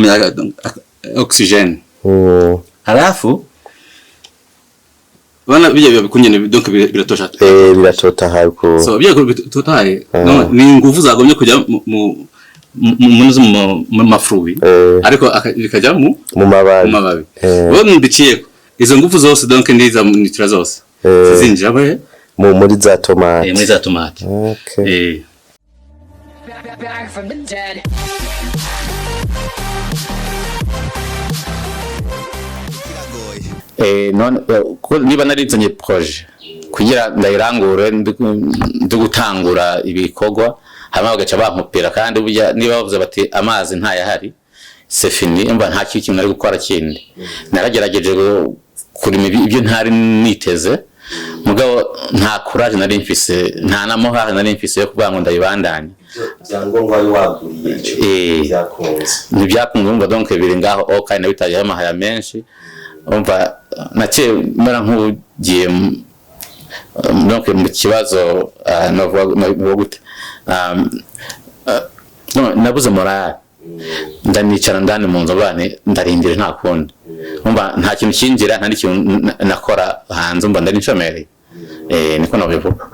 Umuyaga, oxygène. Halafu bana bijya biba bikunyene, donc biratosha. Biratotahaye ukuntu. So bijya bitotahaye, no ni ingufu zagombye kujya mu ma fruits, ariko bikajya mu mu mababi. Mu mababi. Wowe mbiciyeko izo ngufu zose, donc niza nutriments zose zinjira he? Muri za tomate. Muri za tomate. Back from the dead. None ko niba narizanye projet kugira ndayirangure, ndi gutangura ibikorwa, hama bagaca bankupira, kandi burya niba bavuze bati amazi ntayahari, c'est fini. Mba nta kintu nari gukora kindi. Naragerageje kurima ibyo ntari niteze, mugabo nta courage nari mfise, nta na morale nari mfise yo kuvuga ngo ndayibandanye. Ibyangombwa wari waguriye ico byakunze? Ntibyakunze. Umva, donc biri ngaho o kandi nabitayeho amahaya menshi. Umva, naciye mera nk'ugiye donc mu kibazo, novuga gute? No, nabuze morale, ndanicara ndani mu nzu bane, ndarindira, nta kundi. Umva, nta kintu kinjira, nta n'ikintu nakora hanze. Umva, ndari nshomereye, niko nabivuga.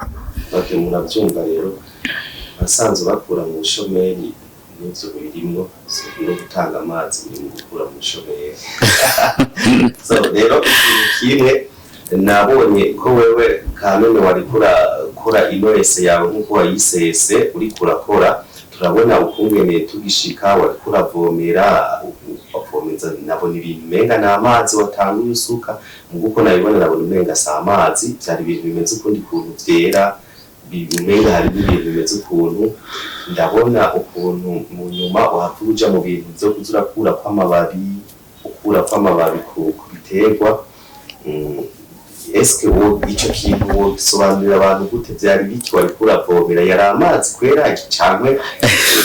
Okay, murabyumva rero, abasanzwe bakura mu bushomeri n'ivyo birimwo no gutanga amazi biri mu gukura mu bushomeri. So rero ikintu kimwe nabonye ko wewe kameme wariko urakora ino essai yawe nk'uko wayisese uriko urakora, turabona ukungene tugishika wariko uravomera, wavomeza, nabona ibintu umenga ni amazi watanguye usuka, muga uko nabibona nabona umenga si amazi, vyari ibintu bimeze ukundi kuntu vyera, umenga harimo ibintu bimeze ukuntu. Ndabona ukuntu mu nyuma wahava uja mu bintu vyo kuza urakura kw'amababi, ukura kw'amababi ku biterwa. Eske wo ico kintu wosobanurira abantu gute? Vyari biki wariko uravomera? Yari amazi kwera, cankwe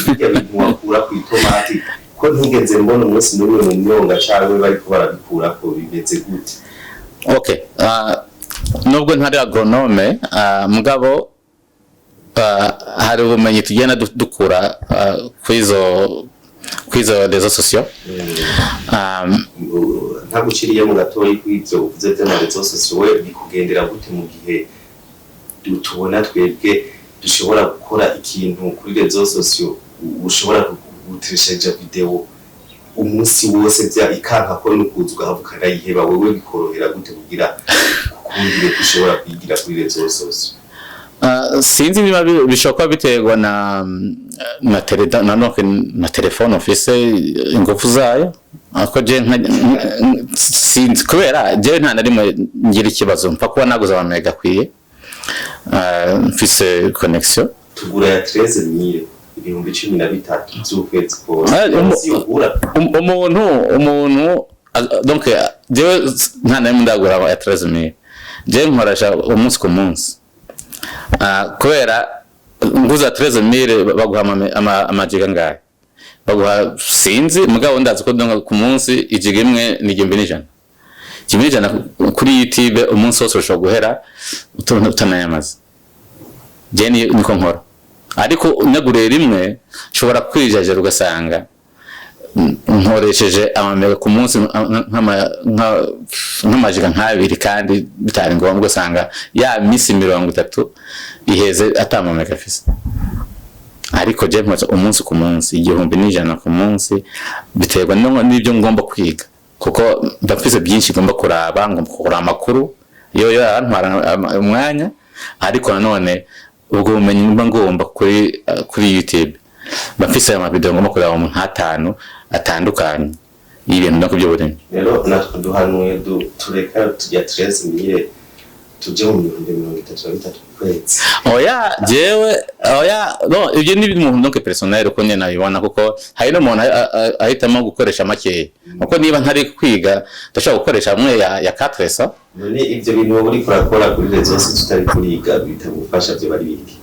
birya bintu wakura kw'itomati, ko ntigeze mbona umunsi n'umwe mu myonga cankwe bariko barabikurako? Bimeze gute? Okay, nubwo ntari agronome, mugabo hari ubumenyi tugenda dukura kwizo réseaux sociaux. Ntaguciriyemo gatoyi, kw'ivyo uvuze vy'ama réseaux sociaux, we bikugendera gute mu gihe tubona twebwe dushobora gukora ikintu kuri réseaux sociaux, ushobora guteresheja vidéo umunsi wose vya ikanka ko nukuza ugahava ukanayiheba? Wewe bikorohera gute kugira kukundire ko ushobora kwigira kuri réseaux sociaux? Sinzi niba bishobora kuba biterwa na tele na donc na telefone ufise, ingufu zayo, ako je sinzi, kubera jewe nta na rimwe ngira ikibazo, mpfa kuba naguze ama méga akwiye, mfise connexion. Tugura ya 13 mille, 13 000 vy'ukwezi kose. Si ugura? Umuntu donc jewe nta na rimwe ndagura ya 13 000. Jewe nkoresha umunsi ku munsi. Kubera nguza 13 000 baguha ama giga ngahe? Baguha, sinzi, mugabo ndazi ko donc ku munsi igiga imwe ni 1100. 1100 kuri YouTube, umunsi wose ushobora guhera utanayamaze. Je niko nkora, ariko naguriye rimwe nshobora kwijajira, ugasanga nkoresheje ama méga ku munsi nk'ama giga nk'abiri, kandi bitari ngombwa, ugasanga ya misi 30 iheze ata ma méga afise. Ariko je nkoza umunsi ku munsi, 1100 ku munsi, biterwa n'ibyo ngomba kwiga, kuko mba mfise byinshi ngomba kuraba, ngomba kuraba amakuru yo yarantwara umwanya, ariko nanone ubwo bumenyi mba ngomba kuri YouTube, mba mfise ama vidéo ngomba kuraba mu nk'atanu atandukanye y'ibintu no by'uburimyi. Rero natwe duhanuye tureka tujya 13 mille, tuje mu 33 000 ku kwezi. Oya, jewe oya, no ibyo ni ibintu donc personnel uko nyene nabibona, kuko hari n'umuntu ahitamo gukoresha makeya, kuko niba ntari kwiga ndashobora gukoresha amwe ya 400. None ivyo bintu wowe uriko urakora kuri réseaux tutari kuriga bitagufasha vyo bari biki?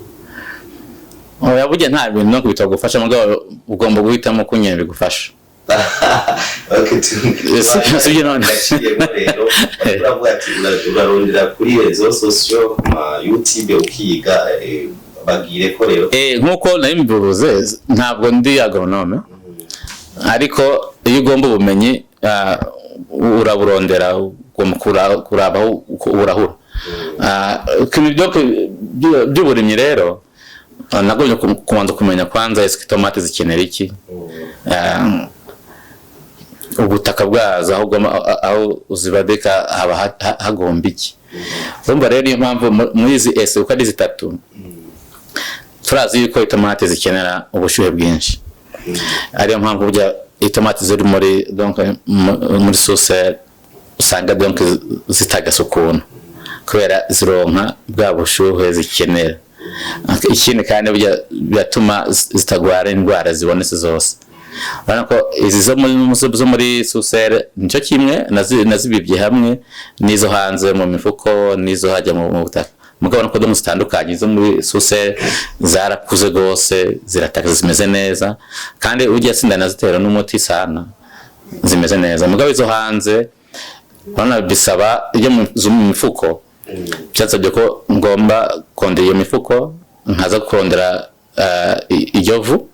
Oya, burya nta bintu no bitagufasha, mugabo ugomba guhitamo uko nyene bigufasha. Okay, Sibyo none? Ndaciyemo rero, uravuga ati urarondera kuri réseaux sociaux, ku ma YouTube ukiga, bagire ko rero. Nkuko nari mbivuze, ntabwo ndi agronome. Ariko iyo ugomba ubumenyi, uraburondera, ugomba kuraba aho uko urahura. Ku bintu by'uburimyi rero, nagombye kubanza kumenya kwanza ese itomate zikenera iki, ubutaka bwazo aho aho uzibadika haba hagomba iki. Urumva rero, niyo mpamvu muri izi ese uko ari zitatu, turazi yuko itomate zikenera ubushyuhe bwinshi, ariyo mpamvu burya itomate ziri muri, donc, muri sous-sol usanga, donc, zitagasa ukuntu, kubera zironka bwa bushuhe zikenera. Ikindi kandi, burya biratuma zitagwara indwara zibonetse zose. Urabona ko izi zo muri sous-sol nicyo kimwe nazibibye hamwe n'izo hanze mu mifuko n'izo hajya mu butaka. Mugabo ko donc zitandukanye, izo muri sous-sol zarakuze rwose, zirataka, zimeze neza, kandi ujya sinda nazitera n'umuti sana, zimeze neza. Mugabo izo hanze, urabona bisaba iyo zo mu mifuko, byasabye ko ngomba kondera iyo mifuko, nkaza kurondera iryo vu.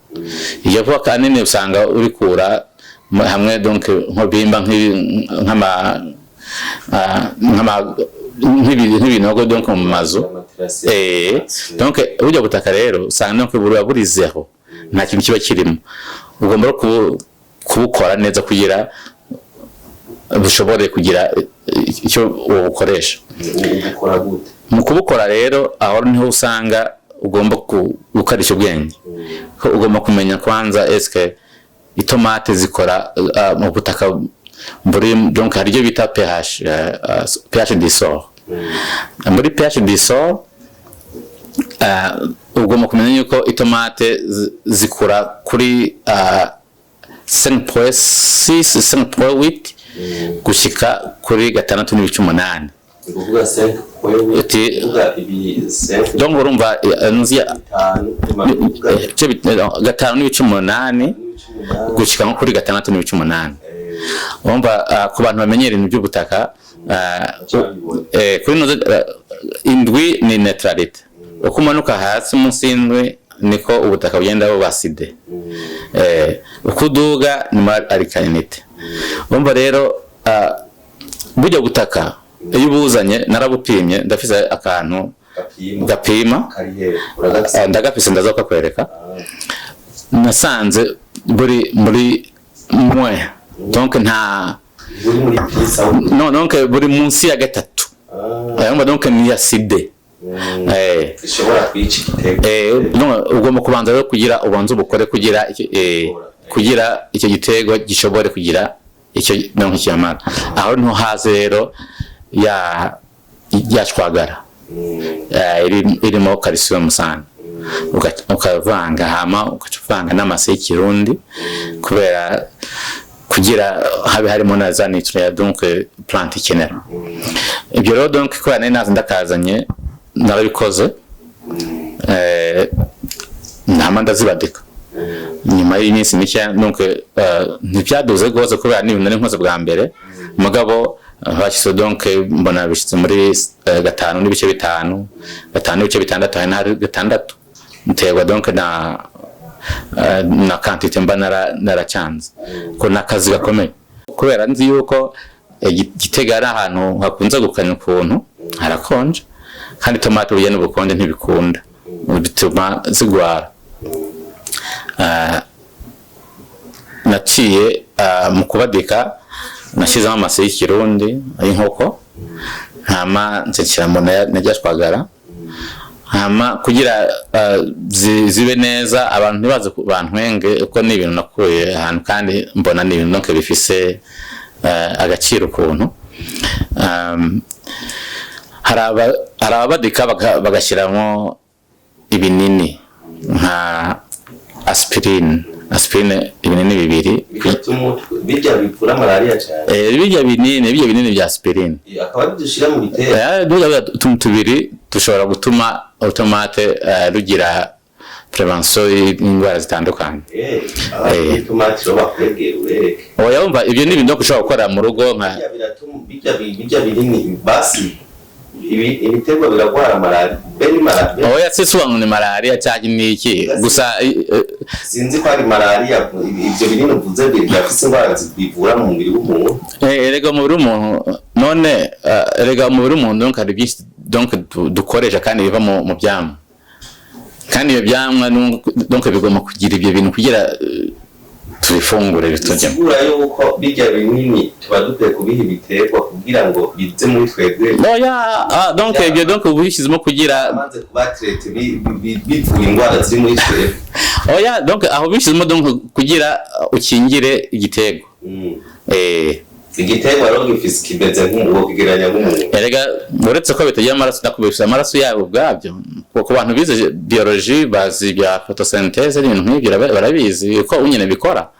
Iryo vu ahanini usanga urikura hamwe, donc nko bimba nk'ibinogo, donc mu mazu. Amaterasi. Donc burya butaka rero usanga, donc, buba buri zéro, nta kintu kiba kirimo. Ugomba kubukora neza kugira bushobore kugira icyo ubukoresha. Ubukora gute? Mu kubukora rero, aho niho usanga ugomba gukarisha ubwenge, ko ugomba kumenya kwanza eske itomate zikora mu butaka buri, donc hari ibyo bita pH, pH du sol. Muri pH du sol, ugomba kumenya yuko itomate zikura kuri 5.6, 5.8 gushika kuri 6.8. Ni ukuvuga 5 point kuvuga ibi 5 Donc urumva, nzi 5, ni ukuvuga 5.8 n'ibice 8. Gushika nko kuri 6.8. Urumva, ku bantu bamenyera ibintu by'ubutaka, Cyabibona. Kuri noze, 7 ni neutralité. Uko umanuka hasi munsi y'indwi, niko ubutaka bugenda buba acide. Uko uduga ni muri alcalinité. Urumva rero, burya butaka iyo ubuzanye, narabupimye, ndafise akantu gapima. Gapima. Kari he? Uragafise? Ndagafise, ndaza kukakwereka. Nasanze buri muri moins, donc nta Buri muri plus aho? Non, donc buri munsi ya 3. Urumva, donc ni acide. Ishobora kwica igitego. Donc ugomba kubanza rero kugira ubanze ubukore kugira kugira icyo gitego gishobore kugira icyo, donc kiyamara. Aho niho haze rero ya yashwagara irimo calcium sana. Ukavanga, hama ugaca uvanga n'amase y'ikirundi, kubera kugira habe harimo na za nutriments, donc plante ikenera. Ibyo rero, donc kubera nari nazi ndakazanye, narabikoze, ntama ndazibadika. Nyuma y'iminsi mike, donc ntibyaduze rwose, kubera n'ibintu nari nkoze bwa mbere. Mugabo bashyize, donc mbona bishyize muri 5.5, 5.6, hari n'ahari 6, biterwa donc na quantité mba naracanze, ko n'akazi gakomeye, kubera nzi yuko Gitega ari ahantu hakunze gukanya ukuntu, harakonje, kandi tomate burya n'ubukonje ntibikunda, bituma zigwara. Naciye mu kubadika nashyizemo amase y'ikirundi y'inkoko, hama nshyiramo na ryashwagara, hama kugira zibe neza, abantu ntibaze bantwenge, kuko ni ibintu nakuye ahantu kandi mbona ni ibintu, donc, bifise agaciro ukuntu. Hari ababadika bagashyiramo ibinini nka aspirine, aspirine ibinini bibiri. Bifata umutwe, bijya bivura malariya cyane. Bijya binini bya aspirine. Akaba ari byo ushyira mu bitero? Burya utuntu tubiri dushobora gutuma automate rugira prévention y'indwara zitandukanye. Itomati rero bakwegera ubereke. Oya, wumva, ibyo ni ibintu ushobora gukora mu rugo nka Bijya biratuma bijya binini basi. Ibiterwa biragwara malariya, bene malariya? Oya, si ngo ni malariya cyangwa ni iki gusa. Sinzi ko ari malariya. Ibyo binini uvuze birafise indwara bivura mu mubiri w'umuntu. Erega umubiri w'umuntu none, erega umubiri w'umuntu, donc hari byinshi, donc dukoresha kandi biva mu byamwa, kandi ibyo byamwa donc bigomba kugira ibyo bintu kugira tubifungure, bitujyemo. Bisigura yuko bijya binini tuba dukwiye kubiha ibiterwa kugira ngo bize muri twebwe. Oya, donc ibyo, donc ubishyizemo kugira Amaze kuba traité, bivura indwara ziri muri twebwe. Oya, donc aho bishyizemo, donc kugira ukingire igitego. Igiterwa rero gifise, kimeze nk'umuntu, kigereranya nk'umuntu. Erega uretse ko bitagira amaraso, ndakubisha amaraso yabo ubwabyo, ku bantu bize biologie bazi ibya photosynthèse n'ibintu nk'ibyo, barabizi uko nyine bikora.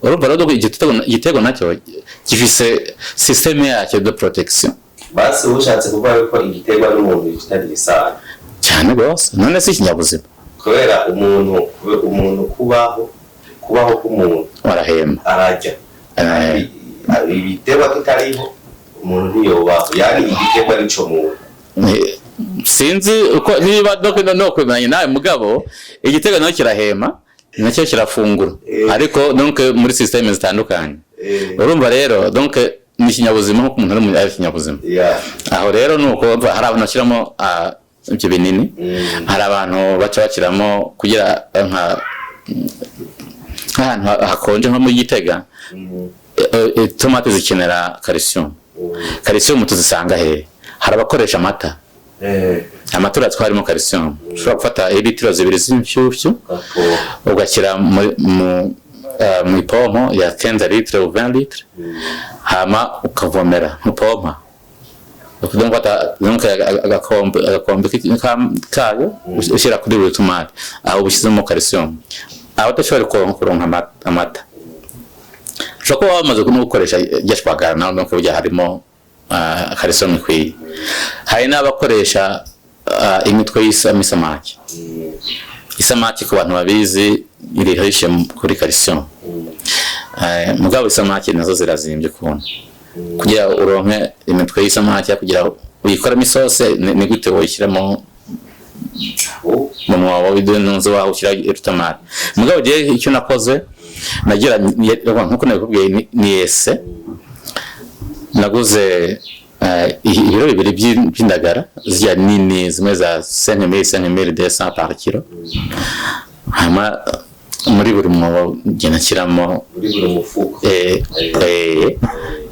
Urumva rero igitego nacyo gifise système yacyo de protection. Basi ushatse kuvuga yuko igiterwa n'umuntu bifitanye isano? Cyane rwose, none si ikinyabuzima? Kubera umuntu kubaho k'umuntu Warahema. ararya. Ibiterwa kitariho, umuntu ntiyobaho, yani igiterwa nico muntu. Sinzi uko niba donc no kwemeranya nawe, mugabo igitego nacyo kirahema, nacyo kirafungura, ariko donc muri système zitandukanye. Urumva rero, donc ni ikinyabuzima nk'uko umuntu ari ikinyabuzima. Aho rero ni uko hari abantu bashyiramo ibyo binini, hari abantu baca bashyiramo kugira nk'ahantu hakonje nko muri Gitega, tomate zikenera calcium. Calcium tuzisanga hehe? Hari abakoresha amata. Amata uratwa harimo calcium. Ushobora gufata litiro 2 z'inshyushyu, ugashyira mu ipompo ya 15 litres ou 20 litres, hama ukavomera ntupompa. Donc fata, donc agakombe kayo ushyira kuri buri tomate, aho ubushyizemo calcium. Aho udashobora kuronka amata, ushobora kuba wamaze no gukoresha gashwagara naho, donc burya harimo calcium ikwiye. Hari n'abakoresha imitwe y'isamaki. Isamaki, ku bantu babizi, iri riche kuri calcium. Mugabo isamaki nazo zirazimbye ukuntu. Kugira uronke imitwe y'isamaki kugira uyikoremo isose, ni gute woyishyiramo mu mwobo w'inzu waho ushyira itomati? Mugabo jewe icyo nakoze, nagira nkuko nabikubwiye, ni ese naguze ibiro 2 by'indagara zirya nini, zimwe za 5000, 5200 par kilo, hama muri buri mwobo ngenda nshyiramo. Muri buri mufuko?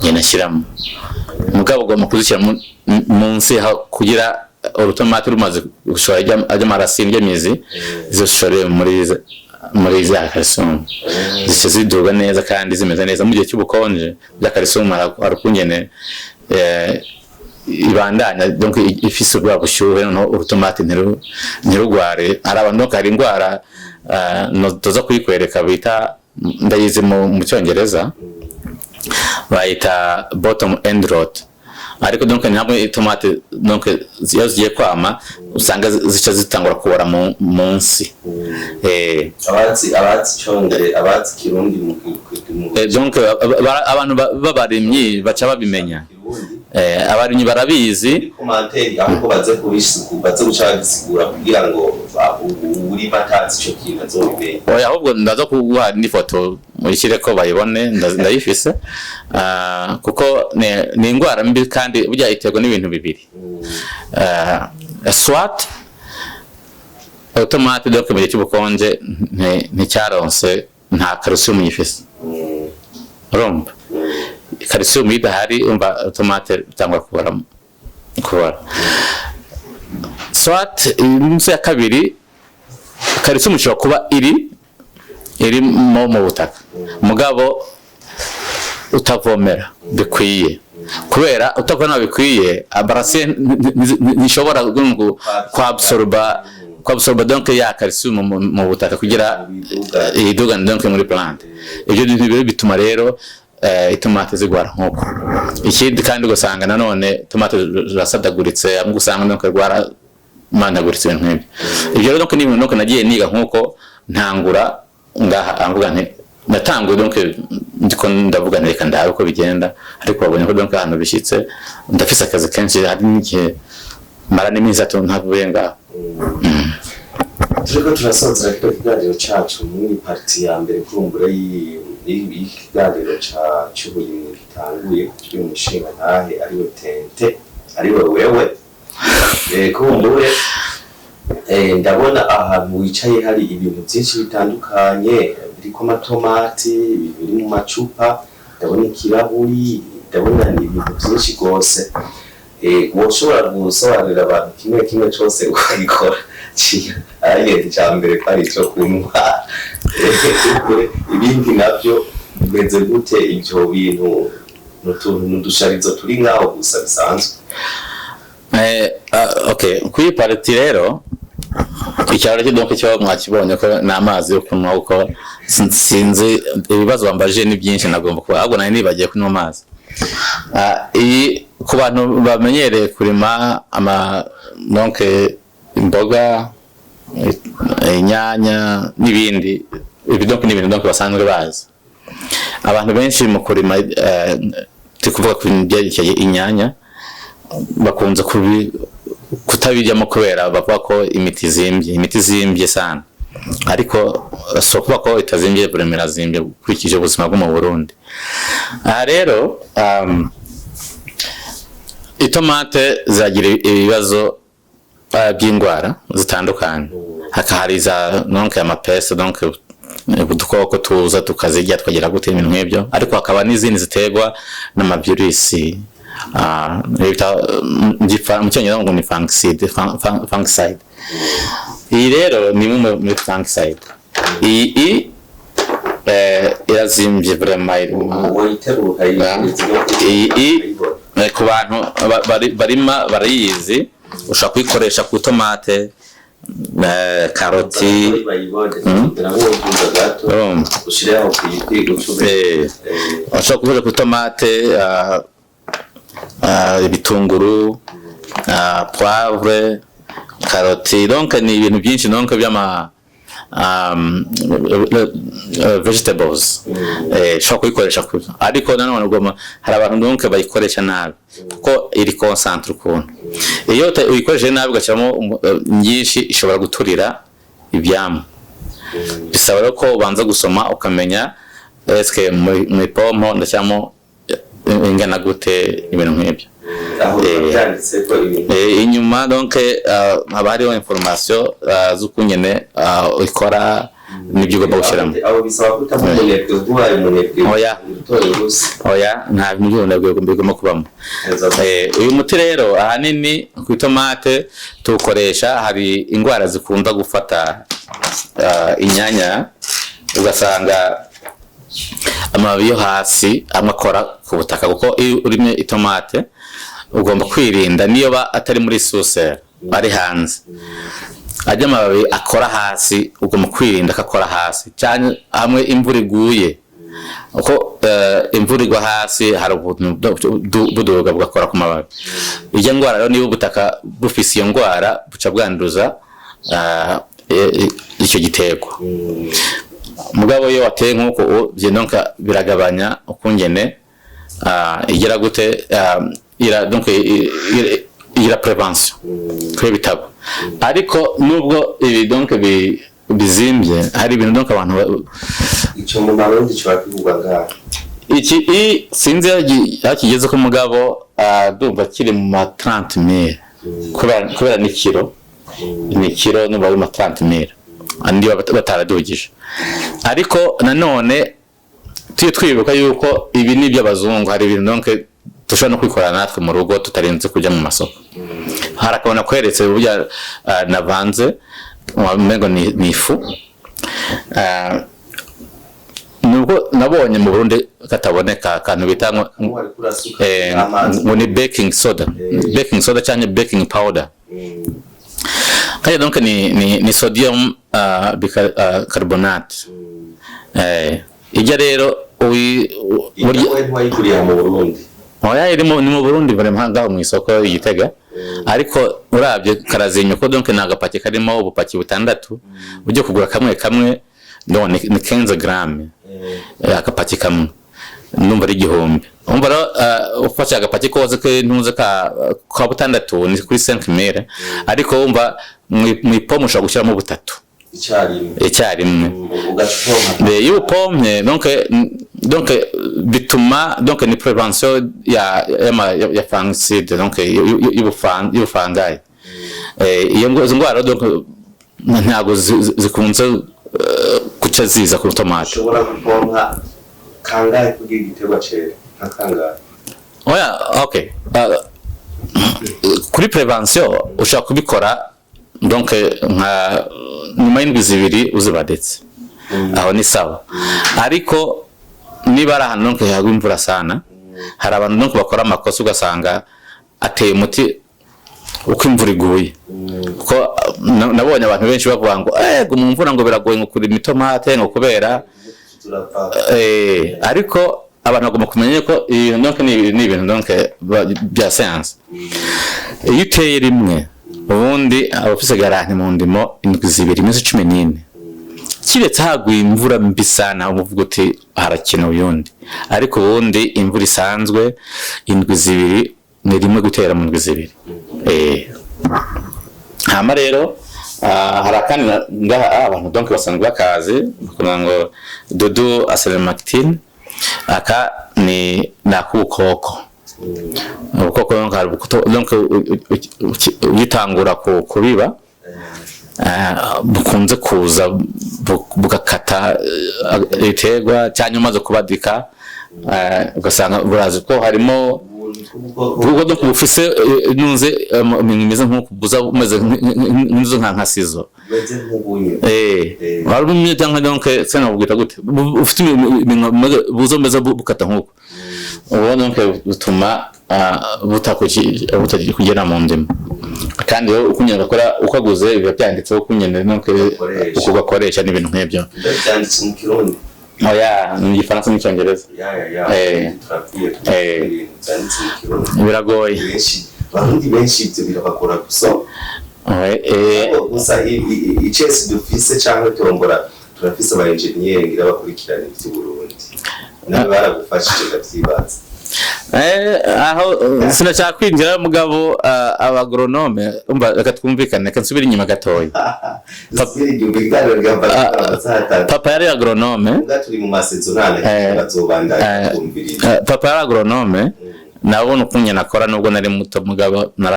Ngenda nshyiramo, mugabo ugomba kuzishyira munsi kugira urutomati rumaze gushora ajya racines ry'imizi zishore muri za calcium, zica ziduga neza kandi zimeze neza. Mu gihe cy'ubukonje bya calcium hari ukungene ibandanya, donc ifise ubwa bushyuhe, noneho urutomati ntirugware. Hari abantu, donc hari indwara, no tuza kuyikwereka, bita, ndayizi mu cyongereza bayita bottom end rot, ariko donc ntabwo itomate, donc iyo zigiye kwama usanga zica zitangura kubora munsi. Abazi icyongere, abazi Kirundi mu Donc abantu b'abarimyi baca babimenya. Kirundi. Abarimyi barabizi. Muri commentaire ahubwo baze kubisigura, baze guca bagisigura kugira ngo urima atazi ico kintu azobimenye. Oya, ahubwo ndaza kuguha n'ifoto muyishyire ko bayibone, ndayifise. Kuko ni indwara mbi kandi burya iterwa n'ibintu bibiri. Soit itomate, donc mu gihe cy'ubukonje nticyaronse, nta calcium yifise. Urumva calcium iyo idahari, umva tomate itangwa kubora. Soit iminsi ya kabiri, calcium ishobora kuba irimo mu butaka, mugabo utavomera bikwiye. Kubera utavomera bikwiye, ama racines ntishobora kwabsorba donc ya calcium mu butaka kugira iduga, donc muri plante. Ibyo bintu bibiri bituma rero itomate zigwara nkuko. Ikindi kandi ugasanga nanone tomate zirasadaguritse, hamwe usanga donc rwara mandaguritse, ibintu nk'ibyo. Ibyo rero donc ni ibintu donc nagiye niga nkuko ntangura ngaha, mvuga nti natanguye, donc ndiko ndavuga nti reka ndabe uko bigenda, ariko babonye ko donc ahantu bishyitse ndafise akazi kenshi, hari n'igihe Mara n'iminsi 3 ntavuye ngaho. Turiko turasozera kino kiganiro cacu muri partie ya mbere kurumbura y'ikiganiro c'uburimyi gitanguye cy'uyu mushinga ntahe, ariwe Tente, ariwe wewe. Kumbure ndabona ahantu wicaye hari ibintu byinshi bitandukanye biriko amatomati, ibintu biri mu macupa, ndabona ikirahuri, ndabona ni ibintu byinshi rwose. Woshobora gusobanurira abantu kimwe kimwe cose ukagikora? Aragenda icya mbere ko ari ico kunywa. Kure ibindi navyo bimeze gute? Ivyo bintu n'utuntu n'udusharizo turi ngaho gusa bisanzwe? Okay, kuri partie rero, icyaro cyo donc cyo mwakibonye ko ni amazi yo kunywa, kuko sinzi ibibazo wambajije ni byinshi, nagomba kuba ahubwo nari nibagiye kunywa amazi. Iyi ku bantu bamenyereye kurima ama donc imboga, inyanya n'ibindi, ibi donc ni ibintu donc basanzwe bazi abantu benshi mu kurima. Turi kuvuga ku bintu byerekeye inyanya, bakunze kutabijyamo kubera bavuga ko imiti izimbye, imiti izimbye sana, ariko si ukuvuga ko itazimbye, vraiment irazimbye ukurikije ubuzima bwo mu Burundi. Aha rero itomate zagira ibibazo by'indwara zitandukanye, hakaba hari za donc ama pestes, donc udukoko tuza tukazirya, tukagira gute, ibintu nk'ibyo, ariko hakaba n'izindi ziterwa n'amavirusi bita mu Cyongereza ngo ni fungicide, fungicide. Iyi rero ni imwe muri fungicide. Iyi irazimbye vraiment, Wayiterura ukayishiriza? Iyi ku bantu barima barayizi, ushobora kuyikoresha ku tomate, karoti. Bayibone kugira ngo utuza gato. Urumva? Ushireho ku ucube. Ushobora gukoresha ku tomate, ibitunguru, poivre, karoti, donc ni ibintu byinshi donc by'ama vegetables. Ushobora kuyikoresha ariko nanone ugomba, hari abantu donc bayikoresha nabi kuko iri concentré ukuntu. Iyo uyikoresheje nabi ugashyiramo nyinshi, ishobora guturira ivyamwa. Bisaba rero ko ubanza gusoma ukamenya eske mu ipompo ndashyiramo ingana gute, ibintu nk'ibyo. Aho byanditse ko ibintu? Inyuma donc haba hariho information z'ukungene ikora n'ibyo ugomba gushyiramo. Aho bisaba kutaba umunebwe, kuko ubaye umunebwe Oya. utora ubusa. Oya, nta bintu by'ubunebwe bigomba kubamo. Uyu muti rero ahanini ku itomate tuwukoresha, hari indwara zikunda gufata inyanya, ugasanga amababi yo hasi amwe akora ku butaka, kuko iyo urimye itomate ugomba kwirinda, niyo ba atari muri sous-sol, ari hanze, ajya amababi akora hasi, ugomba kwirinda ko akora hasi cyane hamwe imvura iguye, uko imvura igwa hasi hari ubuntu buduga bugakora ku mababi. Ijya ndwara rero, niba ubutaka bufise iyo ndwara, buca bwanduza icyo giterwa. Mugabo iyo wateye nk'uko donc biragabanya ukungene igira gute, ira donc igira prévention kuri bitabo. Ariko nubwo ibi donc bizimbye, hari ibintu donc abantu Ico mu Marundi kiba kivugwa ngaho? Iki sinzi aho kigeze ko, mugabo ndumva kiri mu ma 30 mille, kubera ni kilo, ni kilo, numva ari ma 30 mille andi bataradugije. Ariko nanone tujye twibuka yuko ibi ni iby'abazungu, hari ibintu donc dushobora no kwikorera natwe mu rugo tutarinze kujya mu masoko. Hari akabona kweretse burya navanze umengo ni ifu. Nubwo nabonye mu Burundi kataboneka, akantu bita ngo Wariko urasuka amazi. Ngo ni baking soda, baking soda cyangwa baking powder. Kandi donc ni sodium carbonate. Ijya rero burya Iyo ntiwayiguriye mu Burundi? Oya, iri ni mu Burundi vraiment, ngaho mu isoko i Gitega, ariko uravye karazinya ko donc ni agapaki karimo ubupaki butandatu, ujye kugura kamwe kamwe, donc ni 15 grammes, agapaki kamwe. Ndumva ari 1000. Umva rero, ufashe agapaki kose k'intuze ka butandatu ni kuri 5000, ariko wumva mw'ipompe ushobora gushyiramo butatu icyarimwe. Icyarimwe. Ugapompa. Iyo upompe, donc bituma, donc ni prévention ya fongicide, donc y'ubufangayi. Iyo izo ndwara donc ntabwo zikunze guca ziza ku tomate. Ushobora gupompa kangahe kugira igiterwa cera? Nka kangahe? Oya, okay. Kuri prévention ushobora kubikora donc nka nyuma y'indwi 2 uzibadetse, aho ni sawa. Ariko niba ari ahantu donc hagwa imvura sana, hari abantu donc bakora amakosa, ugasanga ateye umuti uko imvura iguye, kuko nabonye abantu benshi bavuga ngo mu mvura ngo biragoye ngo kurima itomate ngo kubera Turapfa. Ariko abantu bagomba kumenya ko ibintu donc ni ibintu donc bya science. Iyo uteye rimwe, ubundi abafise garantie mu ndimo indwi 2, iminsi 14, kiretse haguye imvura mbi sana uvuga uti harakenewe uyundi. Ariko ubundi imvura isanzwe, indwi 2 ni rimwe, gutera mu ndwi 2. Hama rero hari akandi ngaha abantu donc basanzwe bakazi, kugira ngo dudu asémectine. Aka ni ak'ubukoko. Ubukoko donc hari donc ugitangura kubiba, bukunze kuza bugakata ibiterwa, cyangwa umaze kubadika, ugasanga burazi ko harimo ubwo donc bufise nunze ibintu bimeze nk'uko buza bumeze nk'inzu nka ciseau. Bumeze nk'ubunyo. Wari umwe cyangwa donc sinabwita gute, ufite ibintu buza bumeze bukata nk'uko ubu, donc butuma butakugera mu ndimo. Kandi rero uko unyene gakora, ukaguze biba byanditseho uko unyene donc Ugakoresha. uko gakoresha n'ibintu nk'ibyo. Byanditse mu Kirundi? Oya, mu Gifaransa n'Icyongereza. Ya. Turakwiye ibintu byanditse mu Kirundi. Biragoye. Benshi, Abarundi benshi ibyo birabagora gusoma. Gusa icesi dufise cyangwa tombora, turafise aba engineer ngira bakurikirana ivy'Uburundi, nawe baragufashije ndavyibaza. Aho sinashaka kwinjira, mugabo abagronome, umva, reka twumvikane, reka nsubire inyuma gatoya. Dusubire inyuma, ibiganiro byamfasha amasaha 3. Papa yari agronome. Ubwa turi mu masezo nta na bazobandanya twumviriza. Papa yari agronome, nabona ukuntu nakora nubwo nari muto, mugabo.